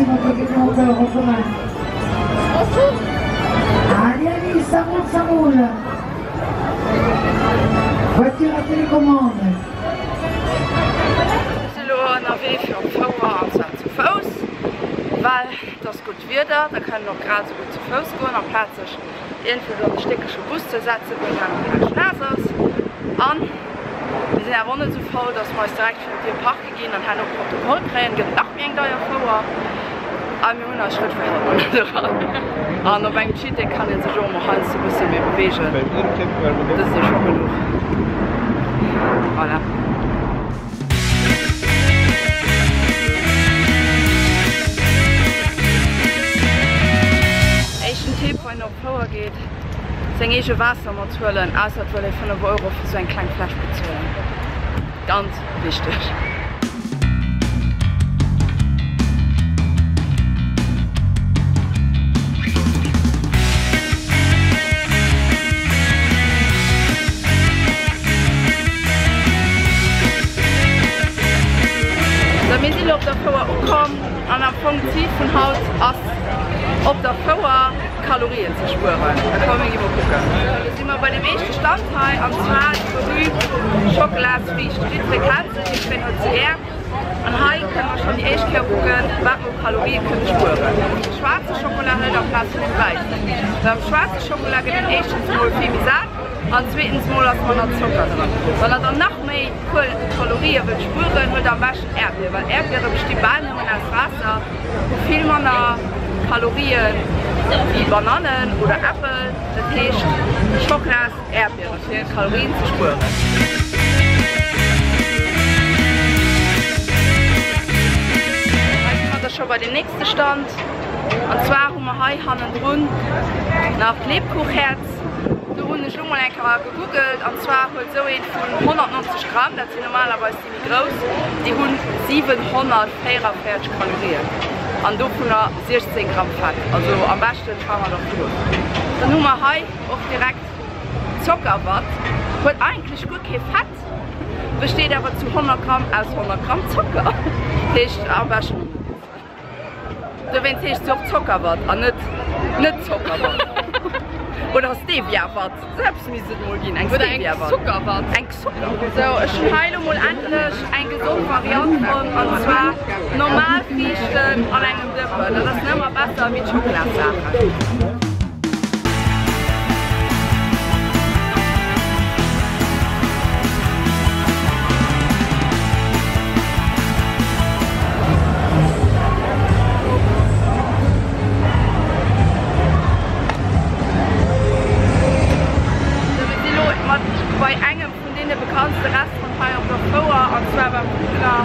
Voici votre décompteur en commun. Allez, allez, ça roule, ça roule. Voiture à télécommande. Mir si lo ënnerwee fir op d'Fouer an zwar zu Fouss, well et ass gutt Wieder, da kann een och grad esou gutt zu Fouss goen amplaz sech iergendwou an de stéckege Bus ze setzen, wou een herno gläich naass ass. An mir sinn awer och net esou faul, dass mer eis direkt virun d'Dier parke ginn an herno Protokoll kréien, gëtt et nach méi eng deier Fouer. A mir hunn eis Schrëtt fir haut nach net eran. An op engem Cheat Day kann ee sech och emol heiansdo e bësse méi beweegen. Dat ass jo scho genuch. Voilà. Éischten Tipp, wann een op d'Fouer geet, seng eege Waasser mathuelen, ausser et wëll ee 5 Euro fir sou eng kleng Fläsch bezuelen. Ganz wichteg. Sou, mir sinn elo op der Fouer ukomm an am Fong d'Zil vun haut ass op der Fouer Kalorien ze spueren. Da komm mir gi mol kucken. Sou, elo si mer bei dem éischte Stand hei an zwar déi berühmt Schokolasfriicht. Jiddweree kennt se, jiddwereen huet se gär. An hei kënne mer schonn déi éischt Kéier kucken, wat mer u Kalorië kënne spueren. De schwaarze Schokola hëlt amplaz vun dem wäissen. Beim schwaarze Schokola gëtt een éischtens mol vill méi sat an zweetens mol ass manner Zocker dran. Wann der dann nach méi Kalorië wëllt spueren, huelt am beschten Äerdbier, well Äerdbiere besti bal nëmmen aus Waasser, hu vill manner Kalorië wéi Banannen oder Äppel. Dat heescht Schockela. Äerdbiere fir Kalorien ze spueren. Hei si mer da scho bei dem nächste Stand. An zwar hu mer hei hannendrun nach d'Lebkuchhäerz. Do hunn ech lo mol eng Kéier gegoogelt an zwar huet esou eent vun 190 Gramm, dat sinn normalerweis déi méi grouss, déi hunn 744 Kalorien an dovunner 16 Gramm Fett. Also am beschten Fanger der Flur. Dann hu mer hei och direkt Zockerwatt, huet eigentlech guer kee Fett, besteet awer zu 100 Gramm aus 100 Gramm Zocker. Heescht am beschten och net iessen. Dowéinst heescht se och Zockerwatt an net net Zockerwatt. Oder Stevia-Watt, sou eppes misst et mol ginn, eng Stevia-Watt. Oder eng Zuckerwatt. Eng Zuckerwatt. Sou, ech hunn hei elo mol endlech eng gesond Variant fonnt, an zwar normal Friichten an engem Dëppen. Dat ass nëmmer besser wéi d'Schockelasaachen. Sou, mir si lo mat bei engem vun deene bekanntste Restaurant hei op der Fouer, an zwar beim Kugler.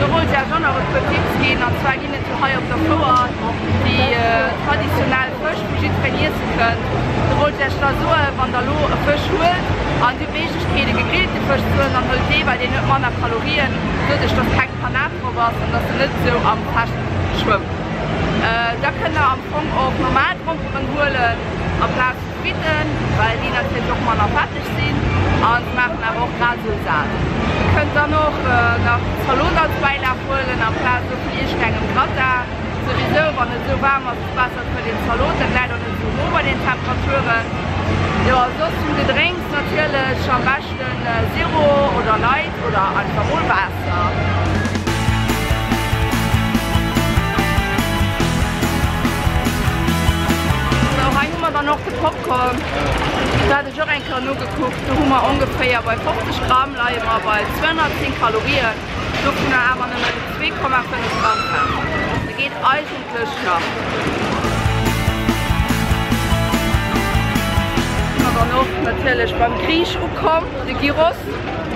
Do wollt ech iech och nach e puer Tipps ginn, an zwar ginn et jo hei op der Fouer déi traditionell Fësch, wou jiddwereen iesse kënnt. Do wollt ech iech da soen, wann der lo e Fësch huelt an dir hutt d'Méiglechkeet e gegrillte Fësch ze huelen, dann huelt dee, well deen huet manner Kalorien, doduerch dass keng Panade drop ass an dass en net esou am Fett schwëmmt. Da kënnt der am Fong och normal Gromperen huelen amplaz vu Fritten, well déi natierlech och manner fetteg sinn an se maachen awer och grad esou sat. Dir kënnt dann och nach Zalot als Bäilag huelen amplaz elo vun iergendengem Gratin. Souwisou wann et esou waarm ass, ass et besser et huet een Zalot, dat läit och net esou no bei den Temperaturen. Jo a soss vum Gedrénks natierlech am beschten Zero oder Light oder einfach mol Waasser. Sou hei hu mer dann och de Popcorn, do hat ech och eng Kéier nogekuckt, do hu mer ongeféier bei 50 Gramm leie mer bei 210 Kalorien. Dovunner awer nëmmen 2,5 Gramm Fett. Dat geet eigentlech nach. Sinn mer dann och natierlech beim Griich ukomm, de Gyros.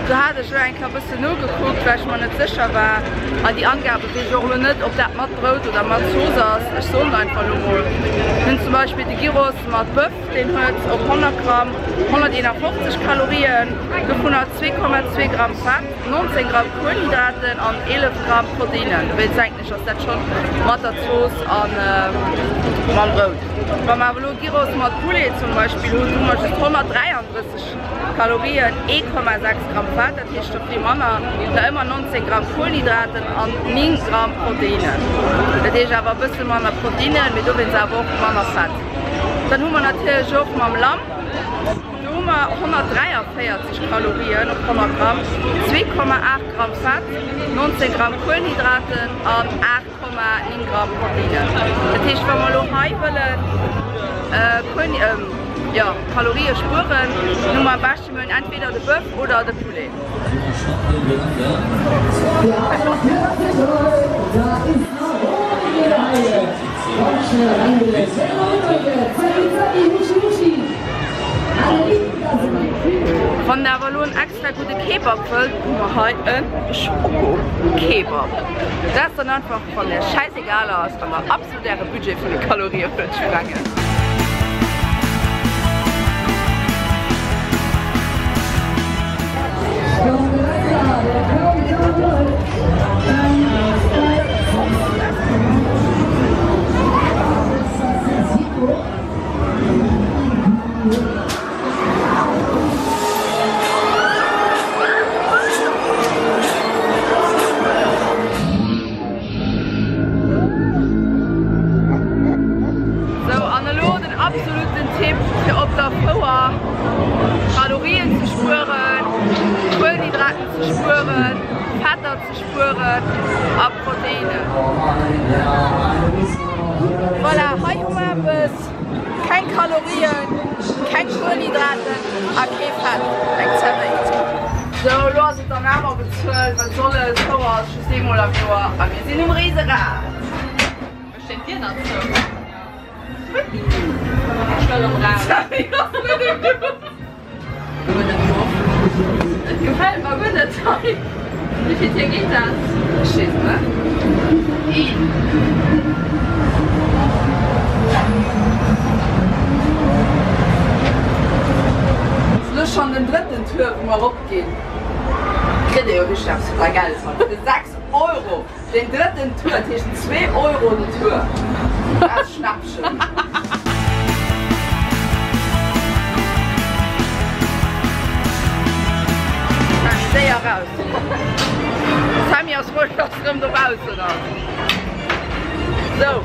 Do hat ech elo eng Kéier e bëssen nogekuckt, well ech mer net sécher war. An déi Angabe weess ech och elo net, ob dat mat Brout oder mat Zooss ass. Ech soen einfach elo mol. Mir hunn zum Beispill de Gyros mat Bëff, deen huet op 100 Gramm 151 Kalorien, dovunner 2,2 Gramm Fett. 19 Gramm Kuelhydraten an 11 Gramm Proteinnen. Dowéinst denken ech ass dat schon mat der Zooss an mam Brout. Wa mer awer elo Gyros mat Poulet zum Beispill hunn, hu mer just 133 Kalorien, 1,6 Gramm Fett. Fett, dat heescht scho vill manner, nach ëmmer 19 Gramm Kuelhydraten an 9 Gramm Proteinnen. Dat heescht awer e bësse manner Proteinnen, mee dowéinst awer och manner Fett. Dann hu mer natierlech och mam Lamm, do hu mer 143 Kalorien op 100 Gramm, 2,8 Gramm Fett, 19 Gramm Kuelhydraten an 8. 9 Gramm Proteinen. Dat heescht wa mer elo hei wëllen jo Kalorië spueren, hu mer am beschte mir hunn entweder de Bœuf oder de Poulet. Wann der awer elo en extra gudde Kebab wëllt, hu mer hei e Schoko-Kebab. Dat ass dann einfach wann der schäisegal ass an der absolut äre Budget vun de Kalorië wëllt sprengen. Sou an elo den absoluten Tipp fir op der Fouer Kalorien ze spueren, Kuelenhydraten ze spueren, Fetter ze spueren a Proteinen. Voilà, hei hu mer eppes. Keng Kalorien, keng Kuelhydraten a kee Fett, eng Zerwéit. Sou, elo ass et dann awer bezuelt, wat soll et, d'Fouer ass just eemol am Joer a mir sinn um Riserad. Mech steet d'Dier nach zou. Ech wëll erëm raus. Et gefält mer guer net hei. Wéi vill Tier geet dat? Ech weess et net. Een. Ass elo schonn den drëtten Tour wou mer erop ginn. Kritt ee jo richteg eppes fir säi Geld hei. Fir 6 Euro den drëtten Tour, dat heescht 2 Euro den Tour. Dat ass Schnäppchen. Sammy, séier raus! Sammy ass frou dass en erëm dobaussen ass. Sou,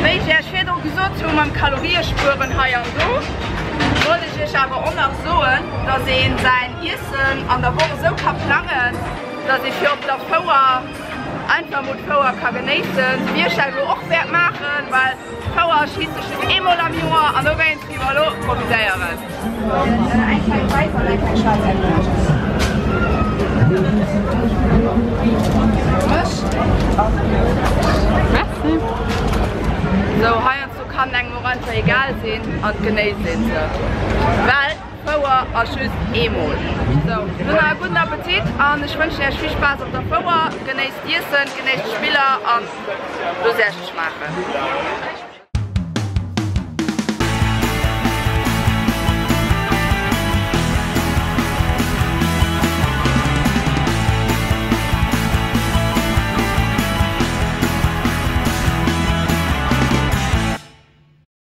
wéi ech iech virdru gesot hu mam Kaloriespueren hei an do, wollt ech iech awer och nach soen, dass een säin Iessen an der Woch esou ka plangen, dass ee fir op der Fouer einfach mol d'Fouer ka genéissen, sou wéi ech dat elo och wäert maachen, well d'Fouer schiisst sech just eemol am Joer an dowéinst gi mer elo profitéieren. Eng kleng wäiss an eng kleng schwaarz Merci. Sou, heiansdo kann engem och einfach egal sinn an et genéisst een se, well. Fouer ass just eemol. Sou, lo nach e gudden Appetit an ech wënschen iech vill Spaass op der Fouer. Genéisst d'Iessen, genéisst d'Spiller an loosst iech et schmaachen.